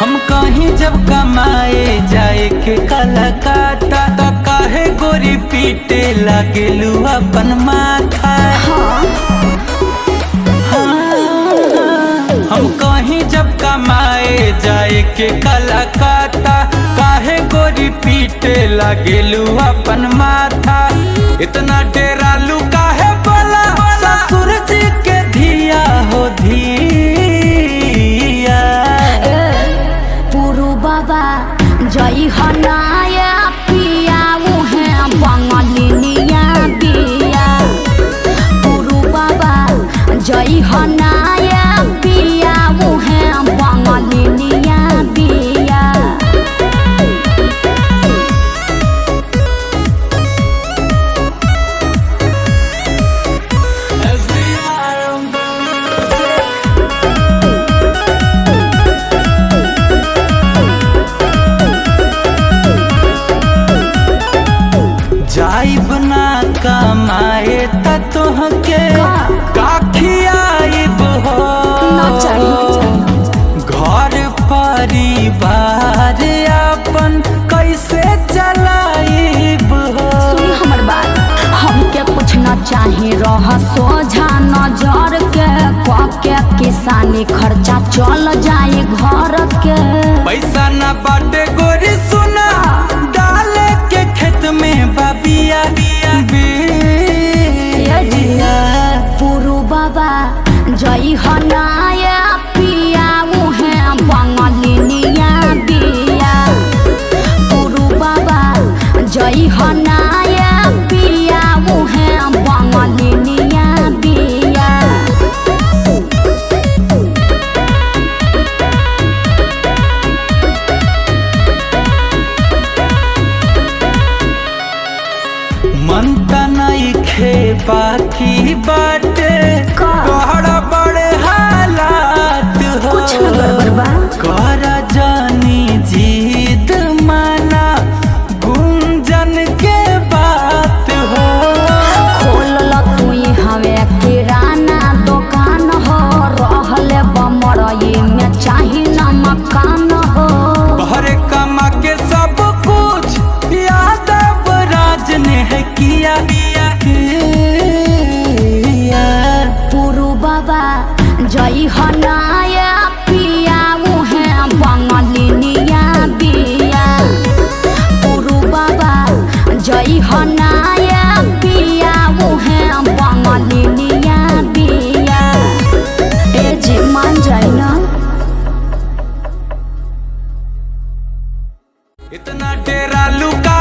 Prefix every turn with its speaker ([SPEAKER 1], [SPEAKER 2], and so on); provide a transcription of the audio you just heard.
[SPEAKER 1] हम कहीं जब कमाए जाए के कलकत्ता त काहे गोरी पीटे लागेलू अपन माथा। हम कहीं जब कमाए जाए के कलकत्ता काहे गोरी पीटे लागेलू अपन माथा। इतना डेरालू काहे बोला ससुर जी के धिया हो धिया।
[SPEAKER 2] पुरु बाबा जई हनाया पिया उहे बंगलिनिया बिया। पुरु बाबा जई हनाया पिया उहे बंगलिनिया बिया।
[SPEAKER 1] जाइब ना कमाए त तोहके का खियाइब हो।
[SPEAKER 2] ना चाही।
[SPEAKER 1] घर परिवार अपन कैसे चलाइब हो।
[SPEAKER 2] सुनी हमर बात, हमके कुछ न चाही रह सोझा नजर के, के किसानी खर्चा चल जाए घर के।
[SPEAKER 1] पैसा ना बाटे गोरी सुना डाले के खेत में बबिया बिया।
[SPEAKER 2] पुरु बाबा जई हनाया पिया उहे बंगलिनिया बिया। पुरु बाबा जई हनाया पिया उहे बंगलिनिया बिया।
[SPEAKER 1] मन त नइखे बाकी बाटे
[SPEAKER 2] का?
[SPEAKER 1] गड़बड़ हालात हो।
[SPEAKER 2] कुछ न गड़बड़ बा।
[SPEAKER 1] कर जानी जीत माना गुंजन के बात हो।
[SPEAKER 2] खोलल तुई हवे किराना दुकान हो, रहले बमरई में चाही न मकान हो।
[SPEAKER 1] बहरे कमा के सब कुछ यादव राज ने है किया किया।
[SPEAKER 2] पुरु बाबा जई हनाया पिया उहे बंगलिनिया बिया। पुरु बाबा जई हनाया पिया उहे बंगलिनिया बिया। ए जी मान जाई ना।
[SPEAKER 1] इतना डेरालू का